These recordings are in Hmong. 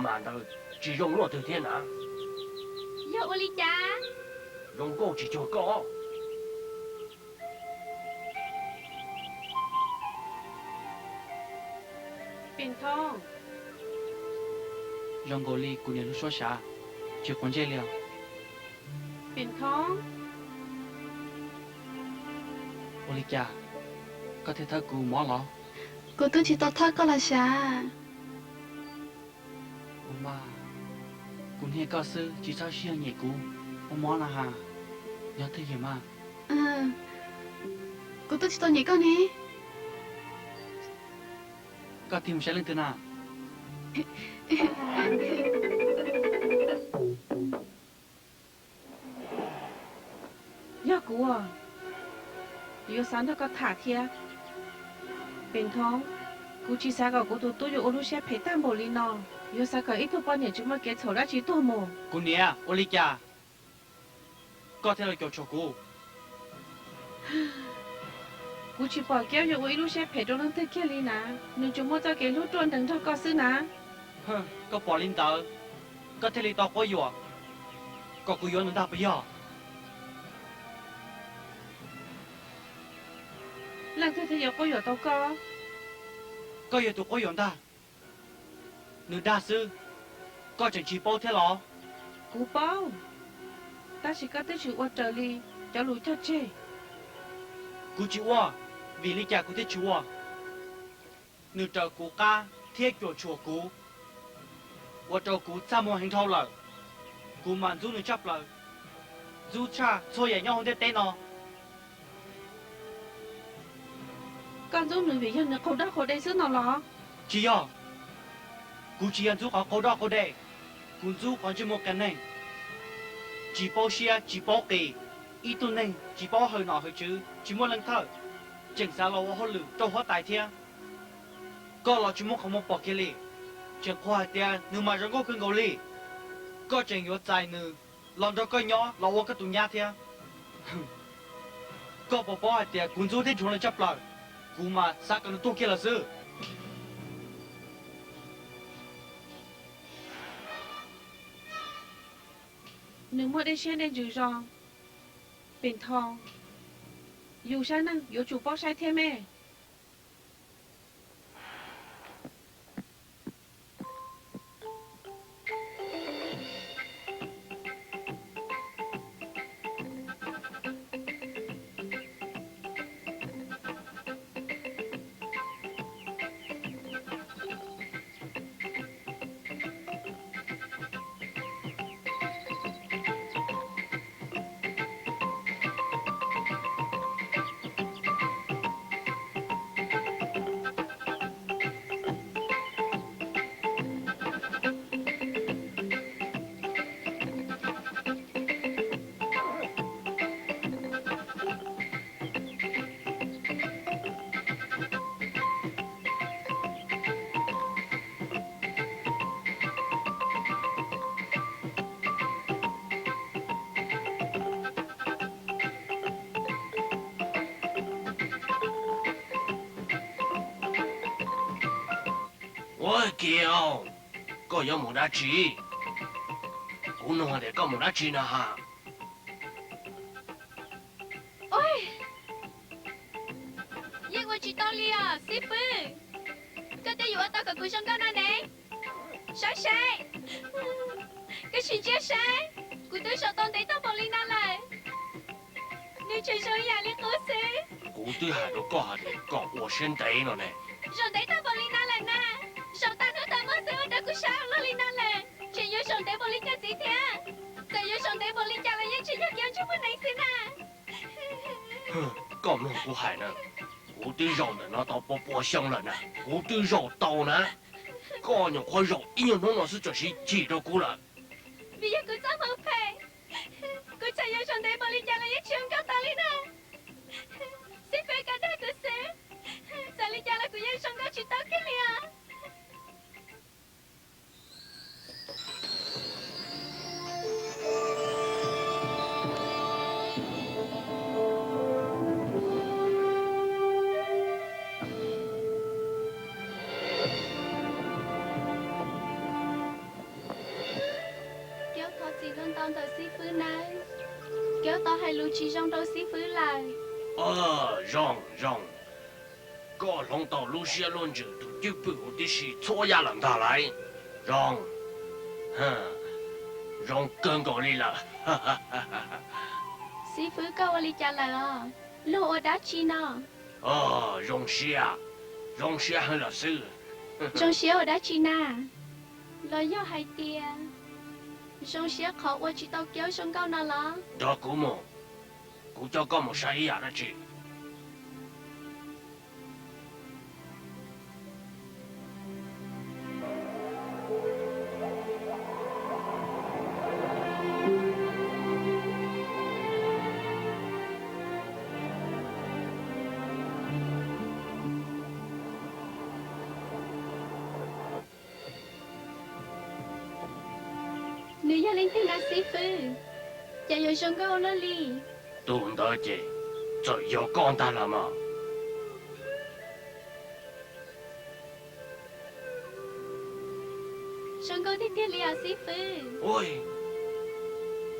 mas ntawd tsis zoo luaj twg thiab na. Yog ua li cas? Zoo nkauj tsis cuag koj. Pem Thoob. Zoo nkaus li kuv niam lub suab xyav, tsis quav ntsej li os. Pem Thoob. Ua li cas koj thiaj thawj kuv mob los? Kuv twb tsis tau thawj koj los xyav. Ua mas, kuv niag koj xwb tsis txhob sib yog nyem kuv, mob mob no ha, nyob twj ywm mas. Kuv twb tsis tau nyem koj ne. Koj tig mus saib leej twg na? Yog kuv, yuav xav nrog koj tham thiab. Pem Thoob, kuv tsis xav kom kuv tus tub yuav ua lub siab phem tag npaum li no. Yuav xav kom ib tug poj niam tsis muaj kev txhaum dab tsi tuag mus. Kuv niam, ua li cas koj thiaj los cuam tshuam kuv? Kuv tsis pom Kiab yuav ua ib lub siab phem rau leej twg kiag li na. Nws tsuas muaj txoj kev hlub ruaj nrees nrog koj xwb na. Koj pom li ntawd, koj thiaj li tau quab yuam kom kuv yuav nws ntag puas yog? Leej twg thiaj yuav quab yuam tau koj? Koj yog tus quab yuam ntag. Nws dag xwb, koj tseem tsis paub thiab los? Kuv paub, tab sis koj twb tsis ua raws li cov lus cog tseg. Kuv tsis ua, vim li cas kuv thiaj tsis ua? Nws raws kuv qab thiab cuam tshuam kuv, ua rau kuv txaj muag heev dhau lawm. Kuv mam ntxub nws tshaj plaws, ntxub tshaj txhua yam nyob hauv ntiaj teb no. Koj ntxub nws vim yog nws qaug doj qaug de xwb no los? Tsis yog, kuv tsis yog ntxub qhov qaug doj qaug de, kuv ntxub qhov ntsej muag qias neeg, tsis paub siab tsis paub qis, ib tug neeg tsis paub hawm nom hawm tswv tsis muaj leej thawj, tseem xav los ua hauj lwm rau huab tais thiab. Koj los tsis muab qhov muag pom kiag li, tseem qhuas hais tias nws mas zoo nkauj kawg nkaus li. Koj tseem yuav txais nws los nrog koj nyob los ua koj tus nyab thiab. Koj puas paub hais tias kuv ntxub thiab nrhuav nws tshaj plaws, kuv mas xav kom nws tuag kiag lawm xwb. Nws muaj dej siab dej ntsws zoo. Pem Thoob, yus sab neeg yuav tsum paub saib thiab me. Ua kiag, koj yuav mus dab tsi? Kuv nug tias koj mus dab tsi na ha. Yeej ua tsis tau li os xib fwb. Koj twb yuav ua tau kom kuv zoo nkauj no ne. Saib saib, koj sim ntsia saib, kuv twb zaum tau ntev tag npaum li no lawm, nws tseem zoo ib yam li qub xwb. Kuv twb hais rau koj hais tias kom ua siab ntev no ne. Zaum ntev tag npaum li no lawm na, zaum tag hnub tag hmo xwb ua rau kuv sab luag li no lawm, tseem yuav zaum ntev npaum li cas ntxiv thiab? Txawm yuav zaum ntev npaum li cas los yeej tsis yog kev ntsej muag neeg xwb na. Koj mloog kuv hais na, kuv twb zaum ntawm no tau pua pua xyoo lawm na, kuv twb zaum tau na. Koj nyuam qhuav zaum ib nyuag hnub no xwb txawm siv chim rau kuv lawm. Vim yog kuv txoj hmoo phem, kuv txawm yuav zaum ntev npaum li cas los yeej tsis zoo nkauj tau li na. Xib fwb, koj dag kuv xwb, txawm li cas los kuv yeej zoo nkauj tsis tau kiag li os. Ntawm xib fwb nawb, Kiaub tau hais lus tsis zoo rau xib fwb lawm. Zoo, zoo, koj hloov tau lub siab luag ntsws tus cwj pwm huv tib si txhua yam lawm ntag lauj. Zoo, zoo kawg nkaus li lawm. Xib fwb, koj ua li cas lawm os? Luag ua dab tsi no? Zoo siab, zoo siab heev lawm xwb. Zoo siab ua dab tsi na? Los yog hais tias zoo siab qhov ua tsis tau Kiaub zoo nkauj no los? Nrog kuv mus, kuv coj koj mus saib ib yam dab tsi. Nws yog leej twg na xib fwb? Cas yuav zoo nkauj ua luaj li? Tus ntawd ces txawm yog koj ntag los mas. Zoo nkauj tiag tiag li os xib fwb.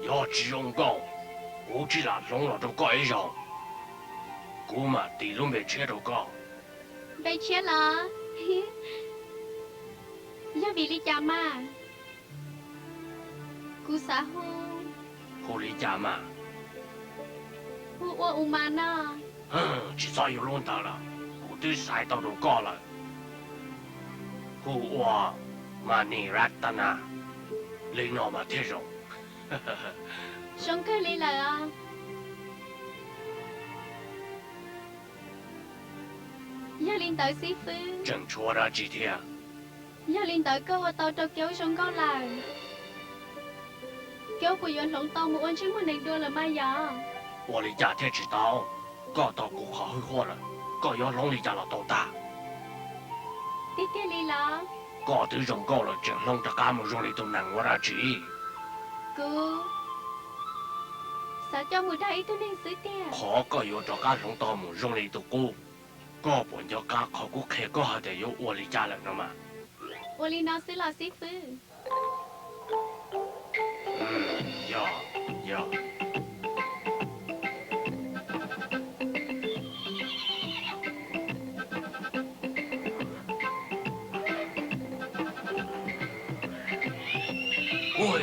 Yog tsis zoo nkauj, kuv tsis lam hloov los rau koj ib zaug. Kuv mam tis lub npe tshiab rau koj. Npe tshiab los? Yog vim li cas mas? Kuv xav hu. Hu li cas mas? Hu ua Umas no. Tsis txhob yuav lub ntawd lawm, kuv twb xaiv tau rau koj lawm. Hu ua Mani Ratana, li no mas thiaj zoo. Zoo kawg li lawm os. Yog li ntawd xib fwb, tseem tshuav dab tsi thiab? Yog li ntawd koj ua tau rau Kiaub zoo nkauj lawm. Kiaub puas yuav hloov tau mus ua ntsej muag neeg dua lawm mas yog? Ua li cas thiaj tsis tau? Koj tau kuv qhov hwj huam lawm, koj yuav hloov li cas los tau tag. Tiag tiag li los? Koj twb zoo nkauj lawm tseem hloov rov qab mus zoo li tus neeg ua dab tsi? Kuv xav coj mus dag ib tug neeg xwb tiag. Qhov koj yuav rov qab hloov tau mus zoo li tus qub, koj puas nco qab qhov kuv qhia koj hais tias yuav ua li cas lawm no mas? Ua li no xwb los xib fwb? Yog, yog. Ua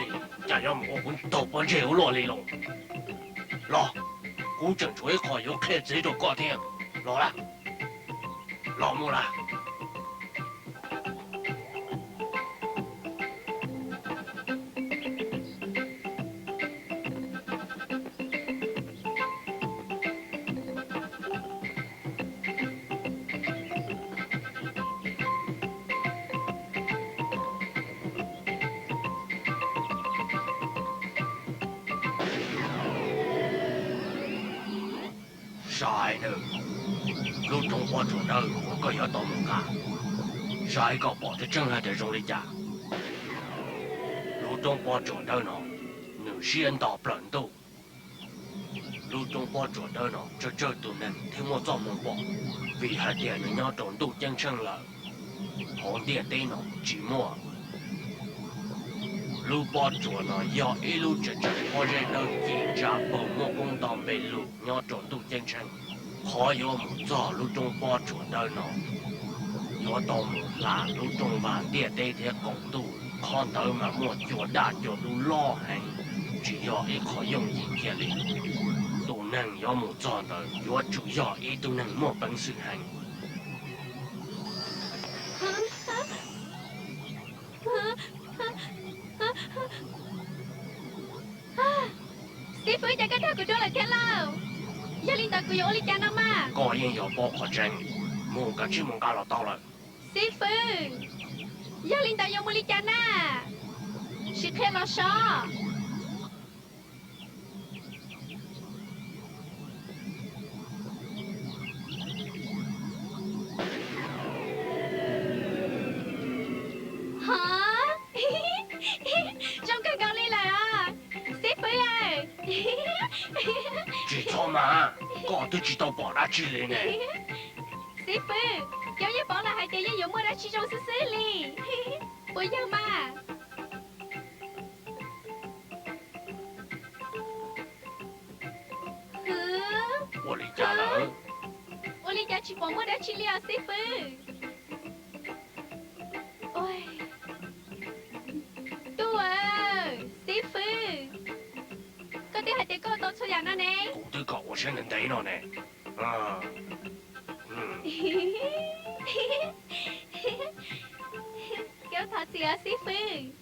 cas yuav mus ua kuv taug pob ntseg ua luaj li los? Los, kuv tseem tshuav ib qho yuav qhia txiv rau koj thiab. Los lawm, los mus lawm. Saib nawb, lub roob pob tsuas dawb uas koj yuav tau mus nqa, saib koj pom tseeb tseeb hais tias zoo li cas. Lub roob pob tsuas dawb no, nws siab nto plaws ntuj. Lub roob pob tsuas dawb no tsawg tsawg tus neeg thiaj muaj txoj hmoo pom, vim hais tias nws nyob rau ntuj ceeb tsheej lawm, hauv ntiaj teb no tsis muaj. Lub pob tsuas no yog ib lub tseem tseem pob zeb dawb ci ntsa paug muaj koob nto npe lug nyob rau ntuj ceeb tsheej. Qhov yuav mus txog lub roob pob tsuas dawb no, yuav tau mus hla lub rooj vag ntiaj teb thiab qaum ntuj, qhov ntawd mas muaj cua daj cua dub loj heev, tsis yog ib qho yooj yim kiag li. Tus neeg yuav mus txog ntawd yuav tsum yog ib tug neeg muaj peev xwm heev. Xib fwb, cas koj dag kuv dua lawm thiab lauj? Yog li ntawd kuv yuav ua li cas no mas? Koj yeej yog paub qhov tseeb, mus kav tsij mus nqa los tau lawm. Xib fwb, yog li ntawd yuav mus li cas na? Sim qhia los sov. Hov, zoo kawg nkaus li lawm os xib fwb. Tsis txhob mas, koj twb tsis tau pom dab tsi li ne. Xib fwb, Kiaub yeej paub lawm hais tias yeej yuav muaj dab tsi zoo xwb xwb li. Puas yog mas? Ua li cas lawm? Ua li cas tsis pom muaj dab tsi li os xib fwb? Ua, Tub, xib fwb, koj twb hais tias koj tau txhua yam no ne. Kuv twb kom ua siab ntev ntev no ne. Koj thov txim os xib fwb.